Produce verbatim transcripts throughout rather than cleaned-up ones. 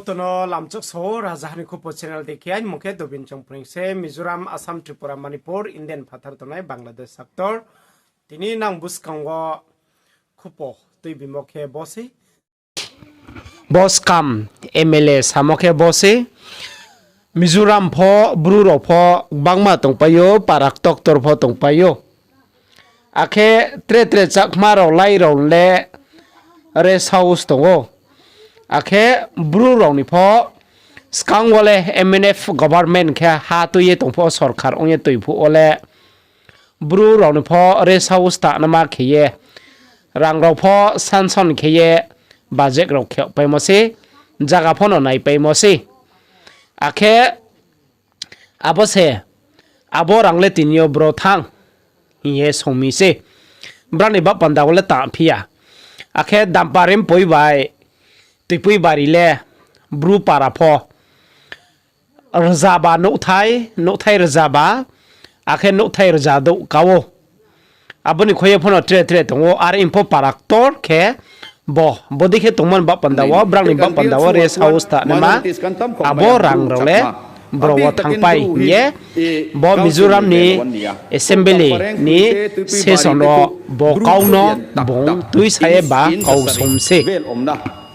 Joto no lamchok so, Rajahani Khupo channel de khe, aini mung khe Dobin Chongpring se, Mizoram, Assam, Tripura, Manipur, Indian phathar tongnai Bangladesh sector. Tini nang buskang wo khupo tuibimo khe bo se. Bo skam M L A samo khe bo se. Mizoram pho Bru rao pho gbangma tongpai ou, para doctor pho tongpai ou. Akhe tre tre Chakma rao lai rao le rest house tong ou. Akhe Bru rao ni pho skang wo le M N F government khe ha tui ye tong pho, sorkar ong ye tui phuh wo le Bru rao ni pho rest house tanama khe ye, rang rao pho sanction khe ye, budget rao khe paimo se, zaga pho no naipaimo se. Akhe abo se, abo rang le tini yo bro thanng hing ye song mi se. Brao ni baoh panda wo le tang phi ya. Akhe Damparim poi bai Tuipui bari le Bru para pho rzaba nouhthai, nouhthai rzaba, akhe nouhthai rza douh ka ou. Abo ni khui ye pho no tre tre tong ou, are ong pho para ktor khe bo, bodei khe tongmo ni baoh panda wo, brao ni baoh panda wo rest house tanama, abo rang rao le bro wo thanngpai hing ye, bo Mizoram ni assembly ni session wo bo kau no bung tuisa ye ba kau som se.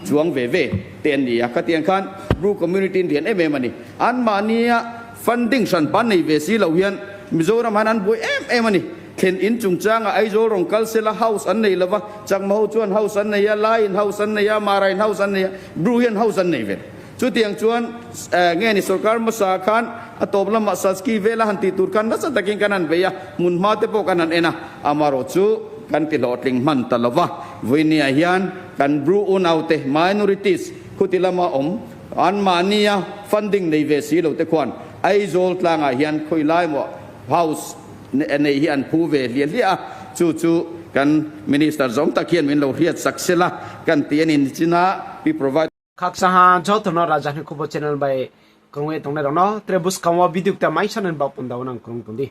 Chuang veve, ten ni ya katiang khan, Bru community rian em em a ni. Anmani a funding san pan nei ve si lou hian, Mizoram han an bui em em a ni. Thlen in chungchang a Aizawl Rongkal sela house an nei lova, Chakma ho chuan house an nei a, Lai in house an nei a, Mara in house an nei a, Bru hian house an nei ve. Chutiang chuan, eh, nge ni sorkar masa khan, a tawp lama Saski vela han tih tur khan nasa takin kan han bei a, hmun hma te pawh kan han en a, amarawh chu kan ti hlawhtling hman ta lo va. Vawinia hian kan Bru unaute, minorities, khuti lama awm, anmahnia funding nei ve si lo te khuan, Aizawl tlangah hian khawi lai maw house ne-, nei hi an phu ve hliah hliah a, chu chu kan minister zawng tak hian min lo hriat sak sela kan ti a ni, nichina pi provide. Khakchang ha joto no Rajahani Khupo channel bai krung ye tongnai rao no, tre buskang wo video kta mai sa nani baoh panda wo nang krung tong di.